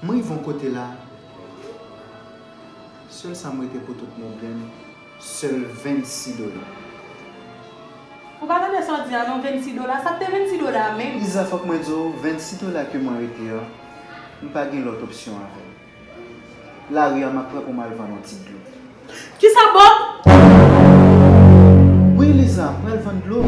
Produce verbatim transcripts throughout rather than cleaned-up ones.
Mwen rive yon kote la, sèl sa m rete pou tout pwoblèm, sèl vennsis dola. Ou pa tande sa w di a non, vennsis dola, sa k te vennsis dola a menm? Liza, fòk mwen di w, vennsis dola ke mwen rete a, m pa gen lòt opsyon avè l. Lari a m ap pran pou m al vann yon ti dlo. Kisa, Bob? Wi, Liza, m pral vann dlo.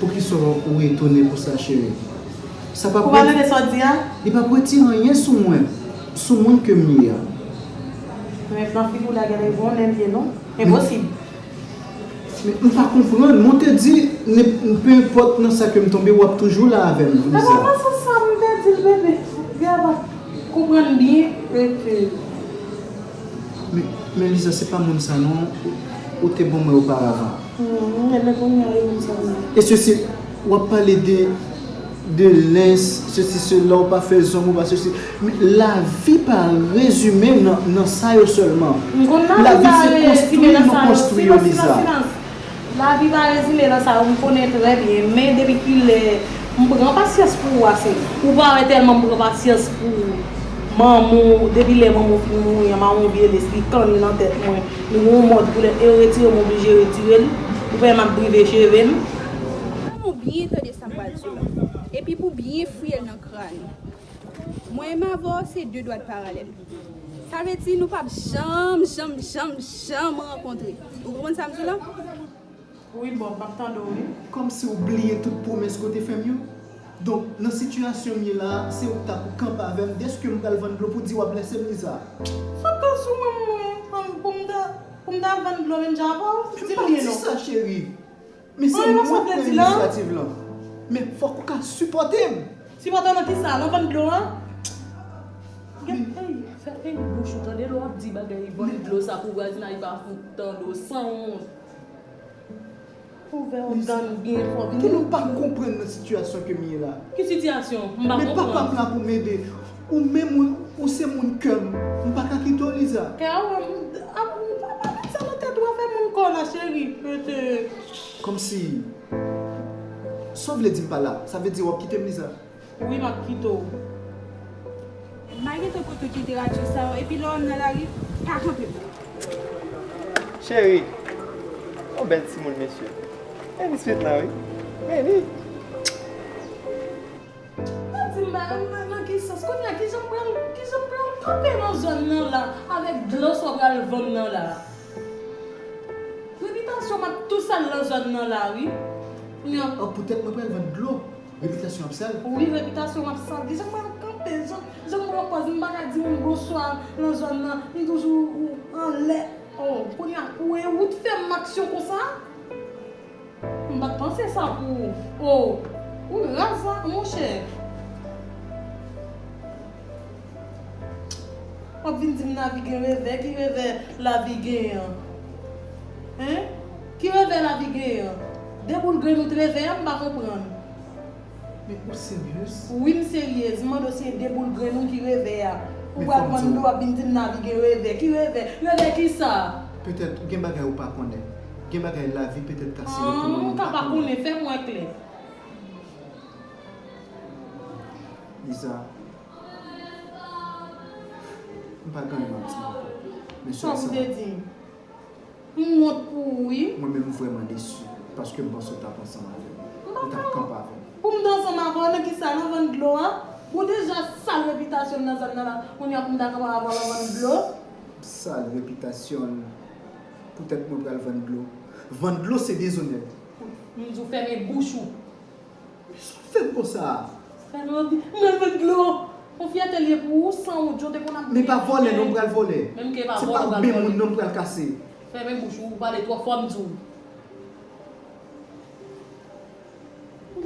Poukisa w etone konsa, cheri? Sa p ap Ou pa tande sa w di a? Li p ap retire anyen sou mwen, sou moun ke m ye a. Men plan figi w la genlè bon nèg ye non. Enposib. Men m pa konprann. Mwen te di, ne- pe enpòt nan sa ke m tonbe, w ap toujou la avè m, Liza. Nan sans sa m te di l, bebe. Gaba, konprann byen, rete. Men, men Liza, se pa moun sa non, ou, ou te ban mwen oparavan. Hmm, men kounye a, e moun sa non. E sesi, w ap pale de de lens, sesi, sela, ou pa fè zong, ou pa sesi. Men lavi pa rezime nan, nan sa yo sèlman. Lavi se konstwi nou konstwi yo, Liza. Lavi pa rezime nan sa yo, m konnen trè byen, men depi kilè m pran pasyans pou ou ase. Ou pa wè tèlman m pran pasyans pou manman w, depi lè manman w fin mouri an, mawon vye les, li kanni nan tèt mwen, li gon mòd koulè, e yo retire m, oblije retire l, ou pa wè m ap drive cheve m. An nou byen tande sa m pral di w la. Epi pou byen fouye l nan kràn ou. Mwen menm avè w se de dwat paralèl. Sa vle di nou p ap janm, janm, janm, janm rankontre. Ou konprann sa m di w la? Wi, Bob, m ap tande w, wi. Kòmsi w bliye tout pwomès ke w te fè m yo? Donk, nan sitiyasyon m ye la a, se ou k ta pou kanpe avè m dèske m pral vann dlo pou w di w ap lèse m, Liza. Sot tan sou mwen, mwen, pou m ta, pou m ta vann dlo menm jan avè w? Di m byen non. Men m pa di sa, cheri. Men se mwen k pran inisyativ lan. Men fòk ou ka sipòte m. Sipòte w nan kisa? Nan vann dlo a? Gad, ey, fèmen bouch ou tande lè w ap di bagay vann dlo sa pou vwazinay pa fout tande w sanwont. Ouvè w dan byen fò vini. Pou nou pa konprann nan sitiyasyon ke m ye la. Ki sitiyasyon? M pa konprann. Men papa m la pou m ede. Ou menm ou, ou se moun kè m. M pa ka kite w, Liza. Kè w, ap, pa, pa met sa nan tèt ou, afè moun kò w la, cheri. Pete. Kòmsi. Sa w vle di m pa la? Sa vle di w ap kite m, Liza? Wi, m ap kite w. M pa gentan pote w kite radyo sa yo, epi lè w wè m nan lari, pa kanpe m. Cheri, yon bèl timoun, mesye. Men li swit lan, wi. Men li. Pa di m ba, nan, nan ki sans? Kounye a, kijan m pral, kijan m pral kanpe nan zòn nan la, avèk dlo sa w pral vann nan la? Repitasyon m ap tou sal nan zòn nan la, wi. Kounye a. An, poutèt mwen pral vann dlo, repitasyon ap sal? Wi, repitasyon m ap sal. Kijan m pral kanpe, jan, jan m pran pòz, m pa ka di moun bonswa nan zòn nan, m toujou anlè. O, kounye a, ou, ou t fè m aksyon konsa? M pa t panse sa pou ou. O, ou raz, monchè. W ap vin di m lavi gen revè, ki revè lavi genyen an? Hen? Ki revè lavi genyen an? De boul grenn ou t revè a, m pa konprann. Men ou seryez? Wi, m seryez. M mande w si e de boul grenn ou ki revè a. Ou pral vann dlo w ap vin di m lavi gen revè. Ki revè? Revè kisa? Petèt gen bagay ou pa konnen. Gen bagay lavi petèt ka sere pou mwen, mwen pa konnen. An, ou ka pa konnen. Fè m wè klè. Liza, m pa gen anyen m ap di w ankò. Men sèl sa. Sa w te di m? M wont pou ou, wi. Mwen menm, m vrèman desi, paske m panse w t ap ansanm avè m. Ou t ap kanpe avè m. Pou m t ansanm avè w nan kisa? Nan vann dlo a? Ou deja sal repitasyon m nan zòn nan la. Kounye a pou m ta kanpe avè w nan vann dlo? M sal repitasyon l. Poutèt mwen pral vann dlo. Vann dlo se dezonè. M di w fèmen bouch ou. Sa w fè m konsa? Sa nou anvi. M pral vann dlo. Yon fyète l ye pou ou, san ou, Djo te konn ap. Men pa vòlè non, m pral vòlè. Menm ke pa vòlè, ou pral vòlè. Se pa oubyen moun non m pral kase. Fèmen bouch ou, ou pale twò fò, m di w. M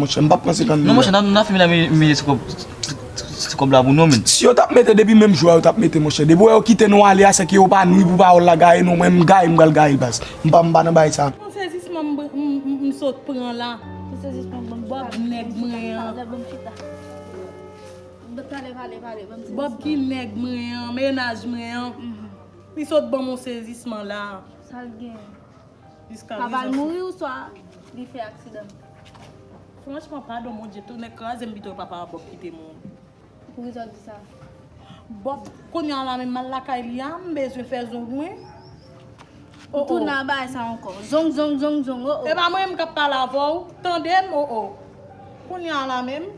monchè. M p ap pran senkant dola. Non, monchè, n a, n a fini la, men, men se kòb, se kòb la pou nou, men. Si yo t ap mete depi menm jou a, yo t ap mete, monchè. Depi wè yo kite nou ale a, se ke yo pa nwi pou pawòl la gaye nou. Mwen, m gaye, m pral gaye, baz. M pa, m pa nan bagay sa. Yon sezisman m, m, m, m sot pran la. Yon sezisman, ban m Bòb nèg mwen an. Ban m chita. Talè, pale, pale, ban m sezisman. Bòb ki nèg mwen an, mennaj mwen an. Mhm. Li sot ban m yon sezisman la. Sa l gen? Jiska prezan. Papa l mouri oswa li fè aksidan? Franchman, padon, Bondye, tonnè kraze m, pito papa Bòb kite mouri. Poukisa w di sa? Bòb, kounye a la menm, m al lakay li a, m bezwen fè zong mwen. O, o. Tounen nan bagay sa ankò. Zong, zong, zong, zong, o, o. E pa mwen menm k ap pale avè w, tande m, o, o. Kounye a la menm,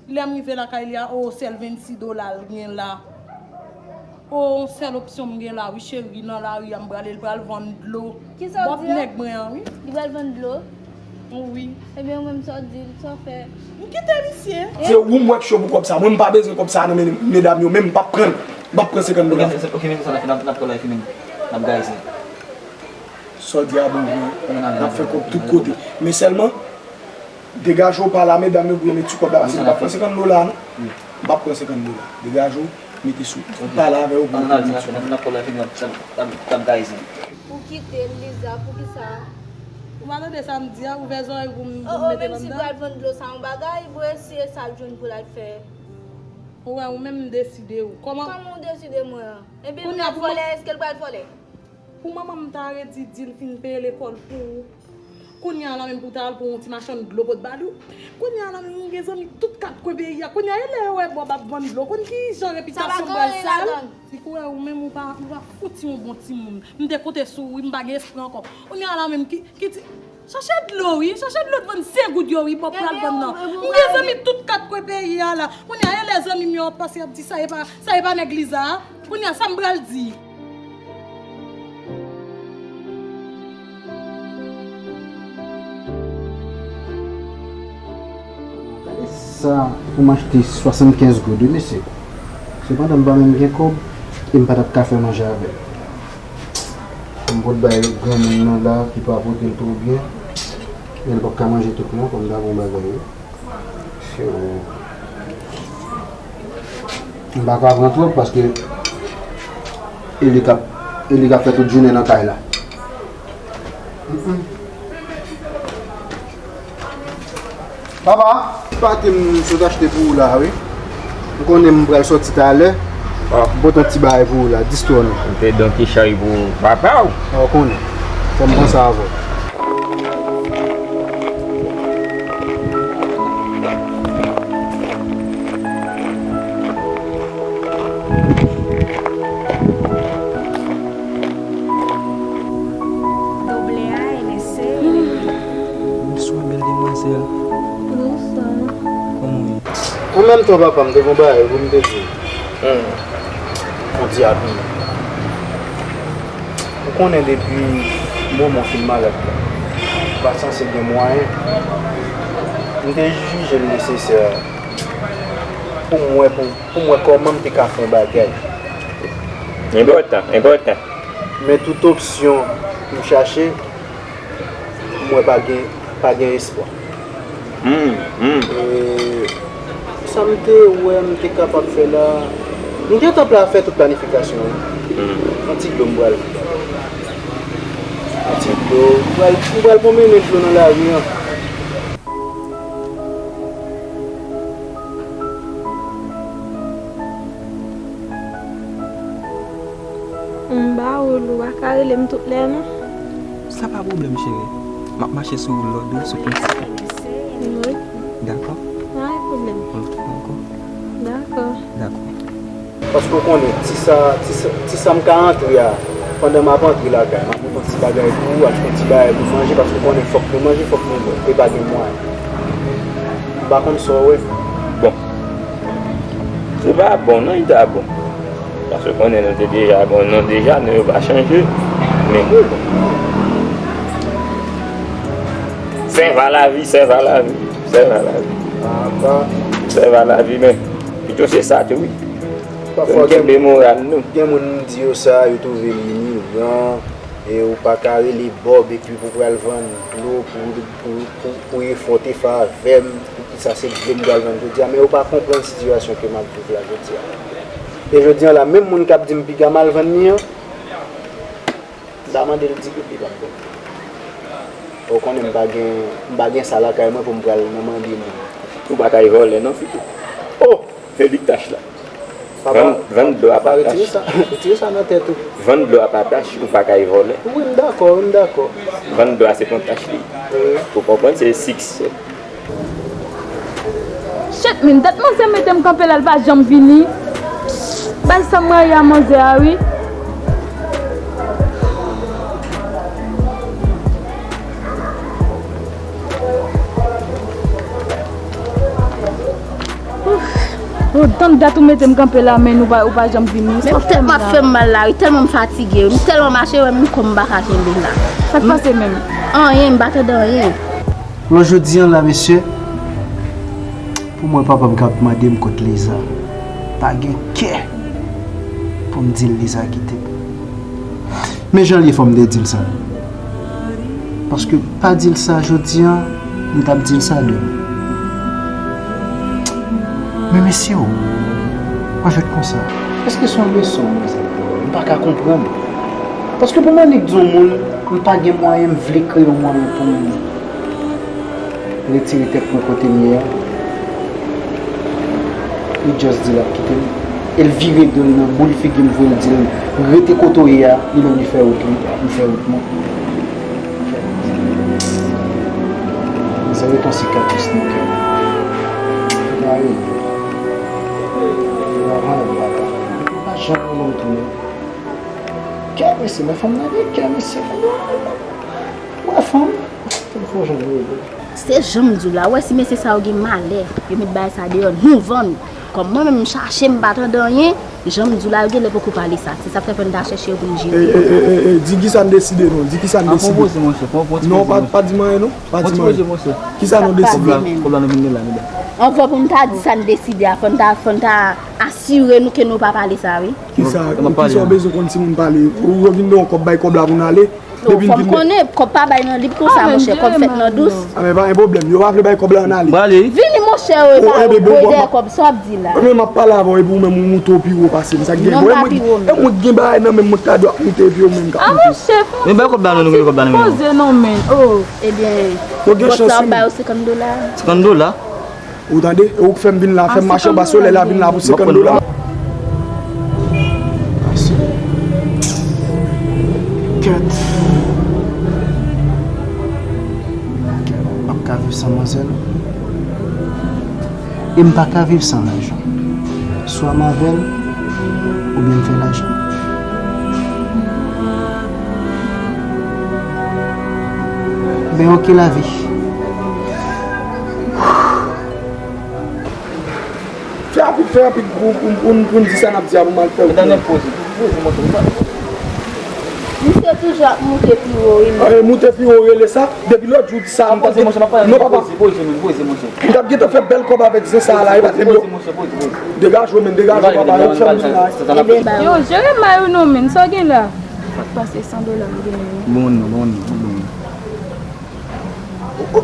lè m rive lakay li a, o, sèl vennsis dola l gen la. O, yon sèl opsyon m gen la, wi, cheri, nan lari a, m prale, l pral vann dlo. Kisa w di a? Bòb nèg mwen an, wi. Li pral vann dlo? Wi. Ebyen, ou menm, sa w di l, sa w fè? M kite misye. Se ou m wè k cho pou kòb sa. Mwen, m pa bezwen kòb sa nan men medam yo, men m p ap pran l. M p ap pran senkant dola. Ok, ok, men sa n ap fè, n ap, n ap pran life, men n ap gaye sa. Sa w di a bon vre, n ap fè kòb tout kote. Men sèlman, degaje w pa la, medam yo, pou yo met sou kòb la, paske m p ap pran senkant dola, non. M p ap pran senkant dola. Degaje w, mete sou. M pale avè w pou yo met sou kòb la. N ap kole fini, n ap, n ap, n ap, n ap gaye sa. Ou kite l, Liza, poukisa? Ou pa tande sa m di a, ouvè zòrèy pou m, pou m mete l anndan. O, o, menm si pral vann dlo sa yon bagay, bwe, si e sa l jwenn pou l al fè. Ou wè, ou menm deside w. Kòman? Kòman w deside mwen an? Epi l pral vòlè, èske l pral vòlè? Pou manman m ta redi di l fin peye lekòl pou ou. Kounye a la menm pou ta al pou yon ti machann dlo pot ba li w. Kounye a la menm ou gen zanmi tout kat kwen peyi a. Kounye a e lè yo wè Bòb ap vann dlo. Konn ki jan repitasyon m pral sal. Ti kourè ou menm ou pa, ou pa fouti yon bon timoun. M te konte sou ou wi, m pa gen espri ankò. Kounye a la menm ki, ki ti, chache dlo wi, chache dlo t vann senk goud yo wi, Bòb pral vann nan. M gen zanmi tout kat kwen peyi a la. Kounye a e lè zanmi m yo ap pase y ap di sa e pa, sa e pa nèg Liza a. Kounye a sa m pral di. Gade sa pou m achte swasannkenz goud wi mesye. Sepandan m pa menm gen kòb e m pa t ap ka fè manje avè l. M pot bay granmoun nan la ki pa pote l twò byen. Men l p ap ka manje tout non, fò m ta gon bagay wi. M pa ka pran twòp paske e li k ap, e li k ap fè tout jounen nan kay la. Mm, mm. Papa, pate m sot achte pou ou la wi. M konnen m pral sòti talè. M pote yon ti bagay pou ou la, dis twò non. Ou te donki chay pou papa w? Ou konnen. Fò m panse avè w. Bonswa. Kòman w ye? An menm tan, papa, m te gen yon bagay pou m te di w. Hmm. Yon ti apiye. Ou konnen depi moman w fin malad la, ou pa sanse gen mwayen. M te jije l nesesè pou m wè, pou, pou m wè kòman m te ka fè yon bagay. Enpòtan, enpòtan. Men tout opsyon m chache, m wè pa gen, pa gen espwa. Hmm, hmm. E sa m te wè m te kapab fè la, m gentan pla fè tout planifikasyon an. Hmm. Yon ti dlo m pral, yon ti dlo, m pral, m pral pwomennen dlo nan lari an. M ba ou l, ou pa ka rele m tout lè non. Sa pa pwoblèm, cheri. M ap mache sou woulò dous ou pran ti tan. Wi. Dakò? Pa gen pwoblèm. Yon lòt fwa ankò? Dakò. Dakò. Paske w konnen, ti sa, ti sa, ti sa m ka antre a, pandan m ap antre lakay, m ap monte yon ti bagay pou ou, achte yon ti bagay pou manje, paske w konnen, fòk nou manje, fòk nou bwè, e pa gen mwayen. M pa konn sa w wè. Bon. Se pa bon, non, li ta bon. Paske konnen nou te deja gon non deja, non yo pa chanje. Men, sèv a lavi, sèv a lavi, sèv a lavi. Sèv a lavi, men pito se sa tou, wi. Pafwa, kenbe moral nou. Gen moun m di yo sa, yo twouve l iniran. E ou pa ka rele Bob epi pou pral vann dlo pou, pou, pou, pou efò w te fè avè m, poukisa se dlo m pral vann jodi a, men ou pa konprann sitiyasyon ke m ap viv la jodi a. E jodi a la, menm moun k ap di m piga m al vann li an, m ta mande l di goud, li p ap ban m. Ou konnen m pa gen, m pa gen sa lakay mwen pou m pral nan mande moun. Ou pa kay vòlè non, Fito. Oh! Fè dik tach la. Papa, vann, vann dlo a pa tach. Retire sa, retire sa nan tèt ou. Vann dlo a pa tach, ou pa kay vòlè. Wi, m dakò, wi, m dakò. Vann dlo a se pa yon tach li. Wi. Ou konprann, se siksè. Shit, men tèt manzè mete m kanpe la, l pa janm vini. Bay sa m rayi a manzè a, wi. Ouf. Oh, tann dat ou mete m kanpe la, men ou pa, ou pa janm vini. Men tèt m ap fè m mal la, wi. Tèlman m fatige, wi. M tèlman mache, wè, menm kò m pa ka kenbe la. Sa k pase menm? Anyen, m pa tande anyen. Lò jodi an la, mesye, pou mwen, papa m k ap mande m kot Liza. Pa gen kè pou m di l Liza kite m. Men jan l ye, fò m te di l sa. Paske pa di l sa jodi a, m t ap di l sa demen. Men mesye o, pa jwèt konsa. Èske se yon leson, manzèl? M pa ka konprann. Paske pou m annik di yon moun, m pa gen mwayen, m vle kreye yon mwayen pou m retire tèt mwen kote m ye a. Li just di l ap kite m. E l vire do l nan boul figi m, voye l di l rete kote w ye a, li menm li fè wout li, m fè wout mwen. Mizè ret yon sikatris nan kè m. Fè mari m. Fè mari m, papa. Li pa janm renmen m tounen. Kè, mesye, men fanm nan gen kè, mesye. Wè fanm, fanm fò jan de rele. Se jan m di w la, wè si mesye sa yo gen malè, yo met bagay sa deyò, nou vann. Kòm mwen menm m chache, m pa tande anyen, jan m di w la, yo genlè poko pale sa. Se sa k fè fò n ta chèche yo pou n jere. E, e, e, e, e, di kisa n deside non, di kisa n deside. Fò w poze, monchè, fò w poze. Non, pa, pa di m anyen non, pa di m anyen. Fò w poze, monchè. Kisa nou deside? Kòb la, kòb la nou vin gen la, medam. Anvan pou n ta di sa n deside a, fò n ta, fò n ta asire nou ke nou pa pale sa, wi. Kisa, kisa w bezwen konn si moun pale? Ou yo vin gen yon kòb, bay kòb la pou n ale. Non, fò m konnen, kòb pa bay nan lib konsa, monchè, kòb fèt nan dous. A, men pa gen pwoblèm, yo pa vle bay kòb la, ann ale. Vini, monchè, e pa yo voye dèyè kòb, sa w ap di la? Men m ap pale avè w, epi ou menm ou moute w pi wo pase m, sa k gen. Non, m pa pi wo, men. E mwen k gen bagay nan men m, mwen k ta dwe ap moute, epi ou menm k ap moute. A, monchè, fò, fò w poze non, men, oh. Ebyen, bòs la ap ba yo senkant dola. Senkant dola? Ou tande? E ou k fè m vin la, fè m mache anba solèy la, vin la pou senkant dola. Ase. Kèt. M p ap ka viv san manzè non. E m pa ka viv san lajan. Swa m avè l, oubyen m fè lajan. Ben, oke, lavi. Fè anpil pou, pou, pou, pou n di sa n ap di a pou m al fè wout mwen. Misye toujou ap moute pi wo wi. Moute pi wo rele sa. Depi lòt jou di sa, m t ap gen, non papa. M t ap gentan fè bèl kòb avèk zen sa a la, e pa te m yo. Degaje w, men, degaje w, papa, yo fè m di la. Yo, Jeremay ou non, men, sa w gen la? Pase san dola m genyen. Bon, non, bon, non, bon.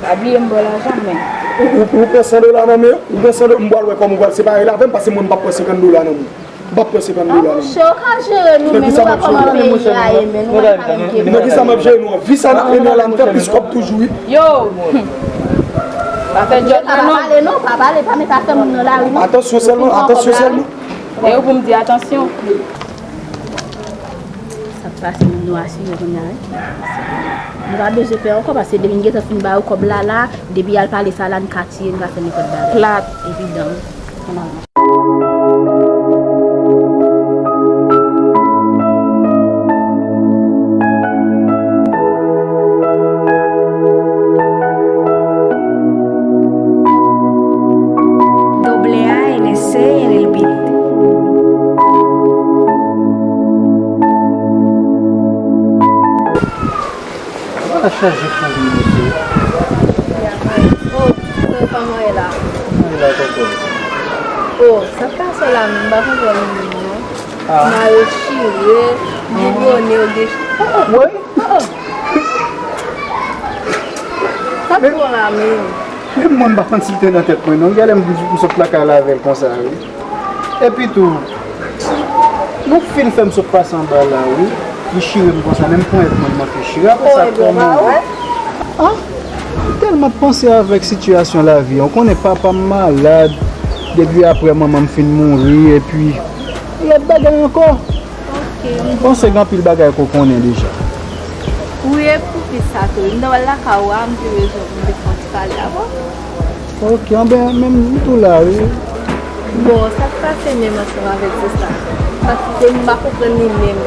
Pa bliye m ba w lajan, men. Ou, ou, ou pran san dola nan men yo? Ou pran san dola, m pral wè kòman ou pral separe l avè m, paske mwen, m p ap pran senkant dola nan men w. M p ap pran senkant dola nan men w. Monchè, ou ka jere nou, men, ou wè kòman peyi a ye, men, ou wè pa menm ke. Nan kisa m ap jere nou an? Vi sa n ap mennen an la, n fè plis kòb toujou, wi. Yo! Pa fè djòl la, non. Pa pale, non, pa pale, pa met afè moun nan lari, non. Atansyon sèlman, atansyon sèlman. E ou pou m di atansyon. Sa k pase moun yo asire kounye a, wi. Nou pa bezwen pè ankò, paske depi n gentan fin ba yo kòb la la, depi y al pale sa la, n ka tiye, n ka fè nenpòt bagay. Plat. Evidan. Doble A N S C en el beat. Ala chaje fouri mesye. Oh, kòman e la? Mwen la tonton. Oh, sa k pase la menm, m pa konprann menm non. Mayo chire, bibone yo gen. Woy. Sa k bon la menm? Menm mwen m pa konn si l te nan tèt mwen non. Genlè m, m sot lakay la avè l konsa wi. Epi tou, nou fin fè m sot pase anba la wi. Li chire m konsa, menm ponyèt mwen l manke chire. Apre sa kòman? An? M tèlman panse avèk sitiyasyon lavi an. Ou konnen papa m malad, depi apre manman m fin mouri, epi lòt bagay ankò. Panse gen anpil bagay ke w konnen deja. Wi, e pou fi sa tou wi. M ta pral lakay ou a, m te bezwen pou m te fè yon ti pale avè w. Ok, anben, men m tou la wi. Bon, sa k pase menm ansanm avèk sista? Paske m pa konprann li menm.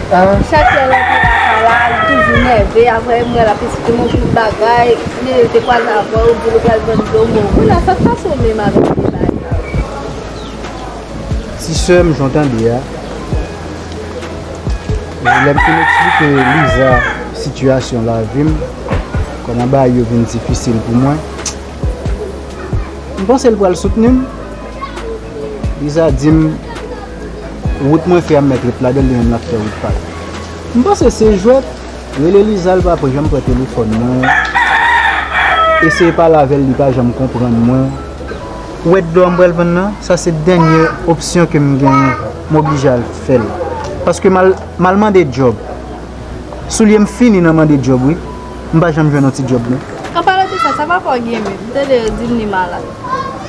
Chak lè l antre lakay la, li toujou nève, apre m wè l ap esplike m anpil bagay, li te kwaze avè w, di l pral vann dlo, bon, kounye a sa k pase w menm avèk bagay sa? Ti sè m, jan w tande a, lè m fin eksplike Liza sitiyasyon lavi m, kòman bagay yo vin difisil pou mwen, m panse l pral soutni m. Liza di m, wout mwen fè a m mèt ret ladan l, li menm l ap fè wout pa l. M panse se jwèt. Rele Liza, l pa janm pran telefòn mwen. Eseye pale avè l, li pa janm konprann mwen. Ou wè dlo a m pral vann nan, sa se dènye opsyon ke m genyen. M oblije al fè l. Paske m al, m al mande djòb. Soulye m fini nan mande djòb, wi. M pa janm jwenn yon ti djòb, non. An palan de sa, sa papa w gen menm? M tande yo di m li malad.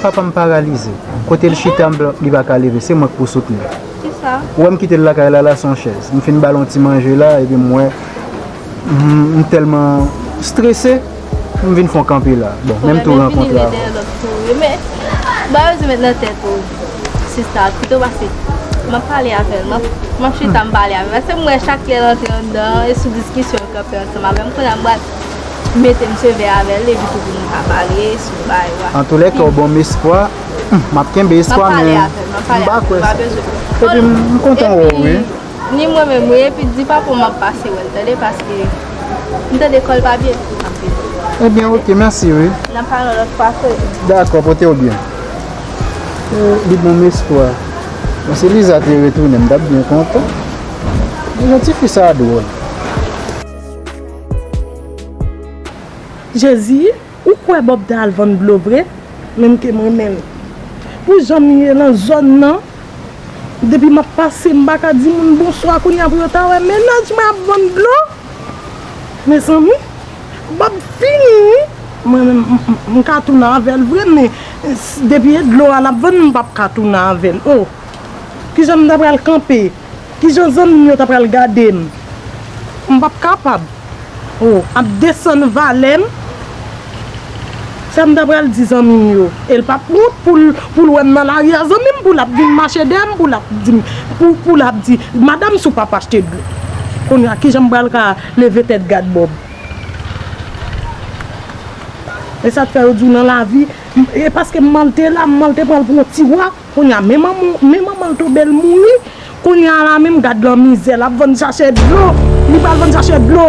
Papa m paralize. Kote l chita, m pa, li pa ka leve. Se mwen k pou soutni l. Kisa? Ou wè m kite l lakay la, la se yon chèz. M fin ba l yon ti manje la, epi m wè, m, m tèlman strese, m vin fè yon kanpe la. Bon, men m tou rankontre avè w. Men, ba yo di met nan tèt ou, sista, pito pase. M ap pale avè l, m ap, m ap chita, m pale avè l. Paske m wè chak lè l antre anndan, e sou diskisyon l kanpe ansanm avè m. Kounye a m pral mete m sevè avè l, epi tou pou nou ka pale sou bagay yo a. Antoulèka, w ban m espwa. M ap kenbe espwa, men m pa kwè sa. Epi m, m kontan wè w, wi. Ni mwen menm, wi. Epi di papa w m ap pase wè l, tande, paske m tande kò l pa byen anpil. Ebyen, oke, mèsi, wi. N ap pale yon lòt fwa, frè. Dakò, pote w byen. Li ban m espwa. Bon, si Liza te retounen, m t ap byen kontan. Jan tifi sa a dwòl. Jezi, ou kwè Bòb ta al vann dlo vre? Menm ke m renmen l. Pou jan m ye nan zòn nan, depi m ap pase, m pa ka di moun bonswa, kounye a pou yo ta wè mennaj mwen ap vann dlo. Mezanmi, Bòb fini, wi. Mwen menm, m, m, m ka tounen avè l vre, men s-, depi e dlo a l ap vann, m p ap ka tounen avè l. Oh, kijan m ta pral kanpe? Kijan zanmi m yo ta pral gade m? M p ap kapab. Oh, ap desann valè m. Sa m ta pral di zanmi m yo? E l p ap wont pou l, pou l wè m nan lari a, zanmi m, pou l ap vin mache dèyè m, pou l ap di m, pou, pou l ap di, madanm, si w p ap achte dlo. Kounye a, kijan m pral ka leve tèt gad Bòb? E sa k fè yo di w nan lavi, e paske manman l te la, manman l te pran l pou yon tiwa. Kounye a, men manman, men manman l tonbe, l mouri. Kounye a la menm, gad lanmizè, l ap vann sachè dlo. Li pral vann sachè dlo.